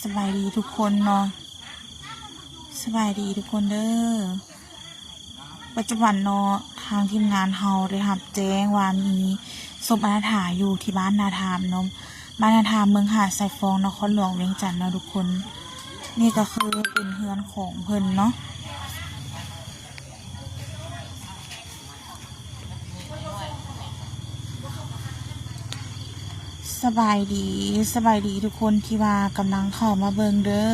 ສະບາຍດີທຸກຄົນເນາະ ສະບາຍດີທຸກຄົນເດີ. ປັດຈຸບັນເນາະ ທາງທີມງານເຮົາໄດ້ຮັບແຈ້ງວ່າມີສົບອະນາຖາຢູ່ທີ່ບ້ານນາທາມເນາະ ບ້ານນາທາມ ເມືອງຫາດຊາຍຟອງ ນະຄອນຫຼວງວຽງຈັນເນາະທຸກຄົນ. ນີ້ກໍຄືເປັນເຮືອນຂອງເພິ່ນເນາະ. ສະບາຍດີ ສະບາຍດີທຸກຄົນທີ່ວ່າກຳລັງເຂົ້າມາເບິ່ງເດີ.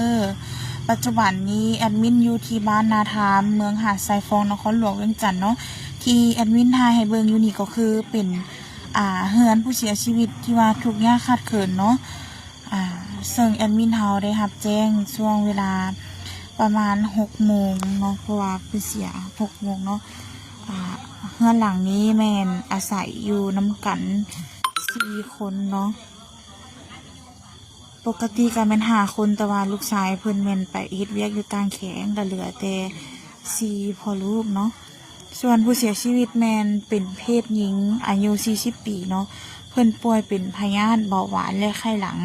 ປັດຈຸບັນນີ້ແອດມິນຢູ່ທີ່ບ້ານນາທາມ ເມືອງຫາດຊາຍຟອງ ນະຄອນຫຼວງວຽງຈັນເນາະ. ທີ່ແອດມິນຖ່າຍໃຫ້ເບິ່ງຢູ່ນີ້ກໍຄືເປັນ ອ່າ ເຮືອນຜູ້ເສຍຊີວິດທີ່ວ່າທຸກຍາກຂາດເຂີນເນາະ. ອ່າ ເຊິ່ງແອດມິນເຮົາໄດ້ຮັບແຈ້ງຊ່ວງເວລາປະມານຫົກໂມງເນາະ ເພາະວ່າເພິ່ນເສຍຫົກໂມງເນາະ. ອ່າ ເຮືອນຫຼັງນີ້ແມ່ນອາໄສຢູ່ນຳກັນສີ່ຄົນເນາະ ປົກກະຕິກໍແມ່ນຫ້າຄົນ ແຕ່ວ່າລູກຊາຍເພິ່ນແມ່ນໄປເຮັດວຽກຢູ່ຕ່າງແຂວງ ກໍເຫຼືອແຕ່ສີ່ພໍ່ລູກເນາະ. ສ່ວນຜູ້ເສຍຊີວິດແມ່ນເປັນເພດຍິງ ອາຍຸສີ່ສິບປີເນາະ ເພິ່ນປ່ວຍເປັນພະຍາດເບົາຫວານ ແລະ ໄຂ້ຫຼັງ.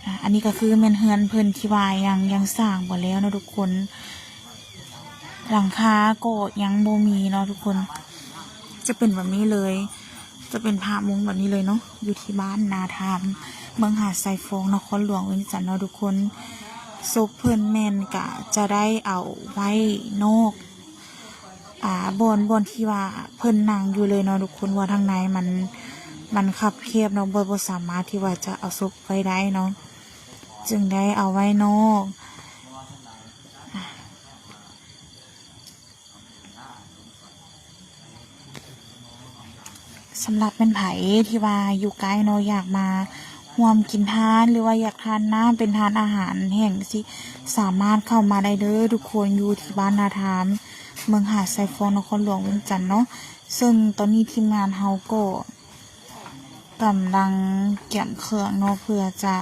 ອາ ອັນນີ້ກໍຄືແມ່ນເຮືອນເພິ່ນທີ່ວ່າຍັງ ຍັງສ້າງບໍ່ແລ້ວເນາະທຸກຄົນ ຫຼັງຄາກໍຍັງບໍ່ມີເນາະທຸກຄົນ. ຈະເປັນແບບນີ້ເລີຍ ຈະເປັນພາບມຸມແບບນີ້ເລີຍເນາະ ຢູ່ທີ່ບ້ານນາທາມ ເມືອງຫາດຊາຍຟອງ ນະຄອນຫຼວງວຽງຈັນເນາະທຸກຄົນ. ສົບເພິ່ນແມ່ນກະຈະໄດ້ເອົາໄວ້ນອກ ອ່າ ບ່ອນ ບ່ອນທີ່ວ່າເພິ່ນນັ່ງຢູ່ເລີຍເນາະທຸກຄົນ ເພາະວ່າທາງໃນມັນ ມັນຄັບແຄບເນາະ ບໍ່ ບໍ່ສາມາດທີ່ວ່າຈະເອົາສົບໄວ້ໄດ້ເນາະ ຈຶ່ງໄດ້ເອົາໄວ້ນອກ. ສຳລັບແມ່ນໃຜທີ່ວ່າຢູ່ໃກ້ເນາະ ຢາກມາຮ່ວມກິນທານ ຫຼືວ່າຢາກທານນ້ຳເປັນທານອາຫານແຫ້ງ ຊິສາມາດເຂົ້າມາໄດ້ເດີທຸກຄົນ ຢູ່ທີ່ບ້ານນາທາມ ເມືອງຫາດຊາຍຟອງ ນະຄອນຫຼວງວຽງຈັນເນາະ. ເຊິ່ງຕອນນີ້ທີມງານເຮົາກໍກຳລັງກຽມເຄື່ອງເນາະ ເພື່ອຈະ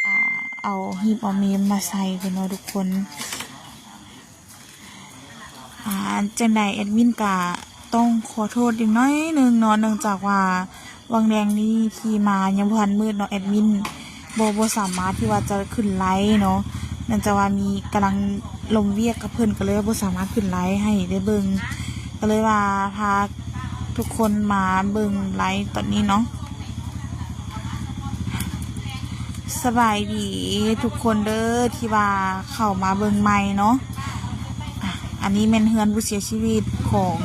ອ່າ ເອົາຮີບເອົາເມມມາໃສ່ເພິ່ນເນາະທຸກຄົນ. ອ່າ ຈັ່ງໃດແອດມິນກະຕ້ອງຂໍໂທດອີກໜ້ອຍໜຶ່ງເນາະ ເນື່ອງຈາກວ່າຫວ່າງແດງນີ້ທີ່ມາຍັງບໍ່ທັນມືດເນາະ ແອດມິນບໍ່ ບໍ່ສາມາດທີ່ວ່າຈະຂຶ້ນໄລຟ໌ເນາະ ເນື່ອງຈາກວ່າມີ ກຳລັງລົມວຽກກັບເພິ່ນ ກໍເລີຍບໍ່ສາມາດຂຶ້ນໄລຟ໌ໃຫ້ໄດ້ເບິ່ງ ກໍເລີຍວ່າພາທຸກຄົນມາເບິ່ງໄລຟ໌ຕອນນີ້ເນາະ. ສະບາຍດີທຸກຄົນເດີ ທີ່ວ່າເຂົ້າມາເບິ່ງໃໝ່ເນາະ. ອາ ອັນນີ້ແມ່ນເຮືອນຜູ້ເສຍຊີວິດຂອງ